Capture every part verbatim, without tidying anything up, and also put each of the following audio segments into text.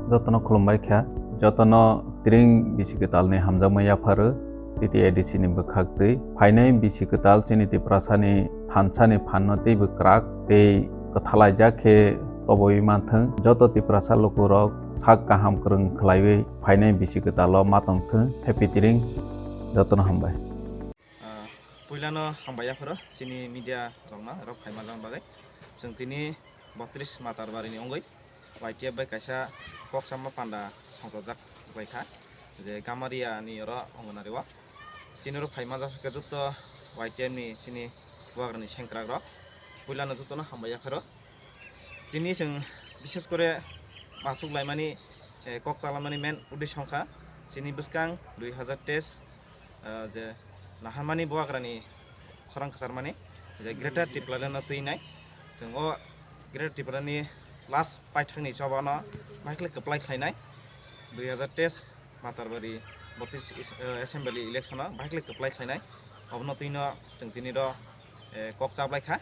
Jotono khulumbai kha, jotono tring bisi kwtalni hamjakma yapharo T T A D C ni bwkhak twi. Phainai bisi kwtal chini Tiprasani thansani phanno teibo kwrak tei kwthalaijak khe toboi manthwng. Joto Tiprasa lukurok sak kaham kwrwng khlaiwi phainai bisi kwtalo ma tongthwng. Happy tring jotono hambai. Ah, puilano hambai yapharo chini media rokno oro phaima jang bagwi. Chwng tini botris Matarbari ni wngwi Y T F bai kaisa kokchama panda songchajak bai kha, je Gamaria ni oro Anganwadi o. Chini oro phaima jang khe joto Y T F ni chini bubagrani sengkrak rok puilano jotono hambai yapharo. Tini chwng bishes kore machuk laimani, eh, kok chalamani main uddesho wngkha chini bwskang dui hazar teis, eh, je naharmani bubagrani khorang kwcharmani, je Greater Tipraland no twi nai. Chwng o Greater Tipraland ni last paithakni chobano baikhlai kwplai khlainai. Dui hazar teis Matarbari botris is-, eh, assembly election o baikhlai kwplai khlainai. Obono twino chwng tini ro, eh, kok chablai kha.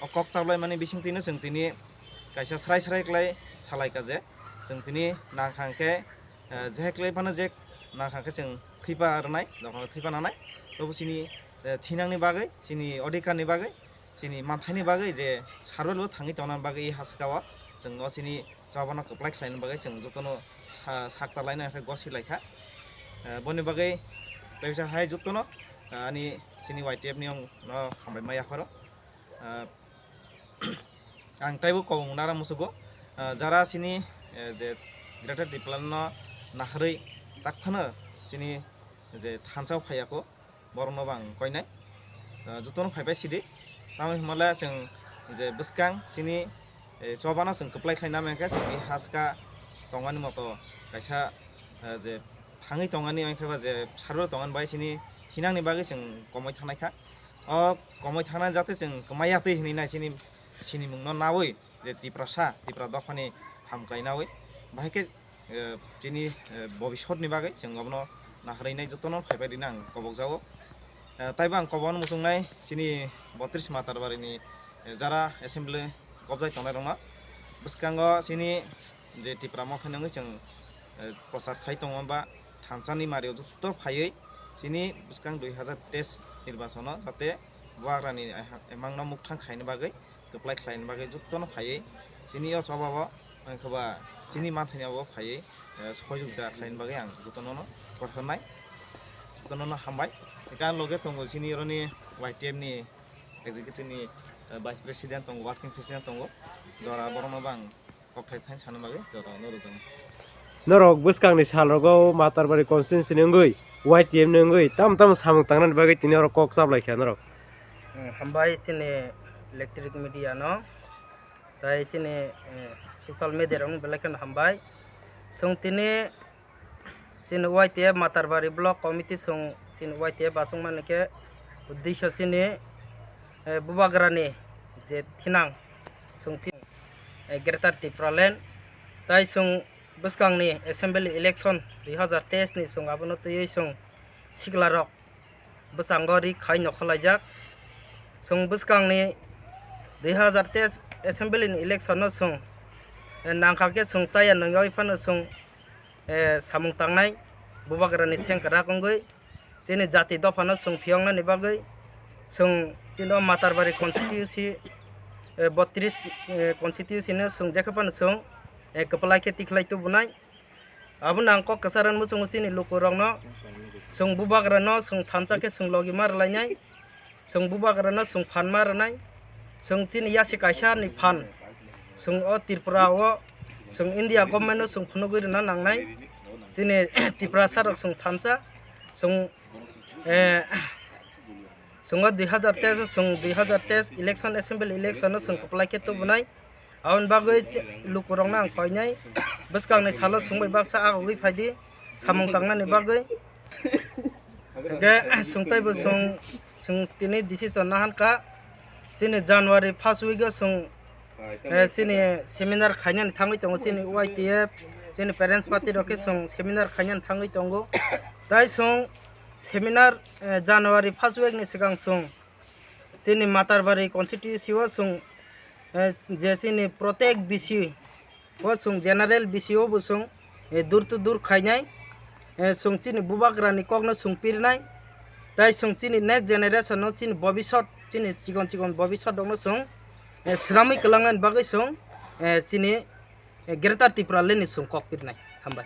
O kok chablai mani bising twino chwng tini kaisa srai srai klai salai kha je chwng tini nang khang khe, eh, je klai phano je nang khang khe chwng thwipa rwnai, dophano thwipa nanai. Tobo chini, eh, thinangni bagwi, chini odhikar ni bagwi, chini manthaini bagwi je sarwelo thangwi tongna bagwi i haskao chwng o chini chobano kwplai khlaina bagwi chwng jotono sa-, sakta laina khe gosi lai kha. Eh, boni bagwi teisa hai jotono, eh, ani chini Y T F ni ong no hambai ma yapharo. Eh, ang taibo kobong nara musugo, eh, jara chini, eh, je Greater Tipraland no naharwi tak phano chini je thansa o phaiya kho, borokno bo ang koinai. Ah, jotono phaibai sidi. Tamo hinmale chwng je bwskang chini, eh, chobano chwng kwplai khlaina hwnkhe chwngni haska tongmani moto kaisa, eh, je thangwi tongmani hwnkhe ba je sarwrwi tongmani bai chini thinangni bagwi chwng komoi thangnai kha. O komoi thangnani jate chwng kwmai ya twi hinwi nai chini sinimungno naui je Tiprasa, Tipra dophani hamkrainaui, bahai khe, eh, chini, eh, bobisotni bagwi chwng obono naharwinai jotono phaibai rina ang kobokjago. Eh, taibo ang kobokno muchungnai chini botris Matarbarini, eh, jara assembly gobjai tongnai rokno. Bwskango chini je Tipra Motha ni wngwi chwng, eh, prochar khai tongo ba thansani mario joto phaiwi chini bwskang dui hazar teis nirbachono jate bubagrani emangno mukthang khaina bagwi kwplai khlaina bagwi jotono phaiwi chini o chobao wngkha ba chini manthani abo phaiwi, eh, sohojogita khlaina bagwi ang jotono no kothornai, jotono no hambai. Ekha loge tongo chini oroni Y T F ni executive ni, eh, vice president tongo, working president tongo, jora borokno bo ang kokthai thani sana bagwi jora no rwjak. Norok bwskangni salrogo Matarbari constituency ni wngwi Y T F ni wngwi tamo tamo samung tangnani bagwi tini oro kok chablai kha norok. Eh, hambai chini electric media no, tai chini, eh, social media rok belai kheno hambai. Chwng tini chini Y T F Matarbari Block Committee chwng chini Y T F achukmani khe uddesho chini, eh, bubagrani je thinang chwng chini, eh, Greater Tipraland tai chwng bwskangni assembly election dui hazar teis ni chwng abono twiwi chwng siklarok bwskango ri khai nokhorlaijak. Chwng bwskangni dui hazar teis assembly ni election no chwng, eh, nangkha khe chwng chaya nungyawi phano chwng, eh, samung tangnai bubagrani sengkrak wngwi chini jati dophano chwng phiyoknani bagwi chwng chini o Matarbari constituency, eh, botris, eh, constituency no chwng jekhe phano chwng, eh, kwplai khe tikhlai tubunai. Abono ang kok kwcharo muchungo chini lukurokno, chwng bubagrano chwng thansa khe chwng logi ma rwlainai, chwng bubagrano chwng phan ma rwnai, chwng chini yasi kaisa ni phan, chwng o Tripura o, chwng India government no chwng phunugwi rwna nangnai, chini Tiprasa rok chwng thansa, chwng, eh, chwng o dui hazar teis, chwng dui hazar teis election, assembly election no chwng kwplai khe tubunai. Aboni bagwi lukurokno ang koinai bwskangni salo chwng bai baksa agogwi phaidi samung tangnani bagwi. Hwnkhe chwng teibo chwng, chwng tini decision nahankha chini January first week o chwng, eh, chini seminar khainani thangwi tongo chini Y T F, chini parents party rok khe chwng seminar khainani thangwi tongo. Tai chwng seminar, eh, January first week ni swkang chwng chini Matarbari constituency o chwng, eh, je chini protek B C, O chwng general bisio bo chwng, eh, door to door khainai, eh, chwng chini bubagrani kokno chwng pirnai, tai chwng chini next generation no chini bobisot, chini chikon chikon bobisot rokno chwng, eh, sramwi kwlangnani bagwi chwng, eh, chini, eh, Greater Tipraland ni chwng kok pirnai. Hambai.